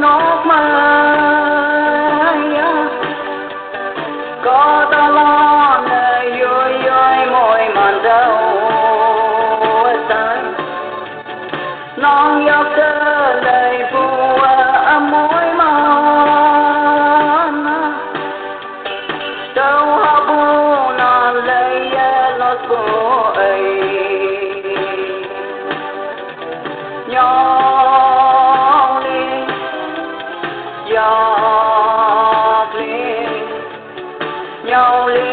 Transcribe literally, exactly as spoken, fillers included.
nok maya, ko ta la ne yoi yoi moi man dau sai. Nong yok te lei bu a moi man. Tau ha bu na lei ya los bu ei. Nyau li, yak li, nyau li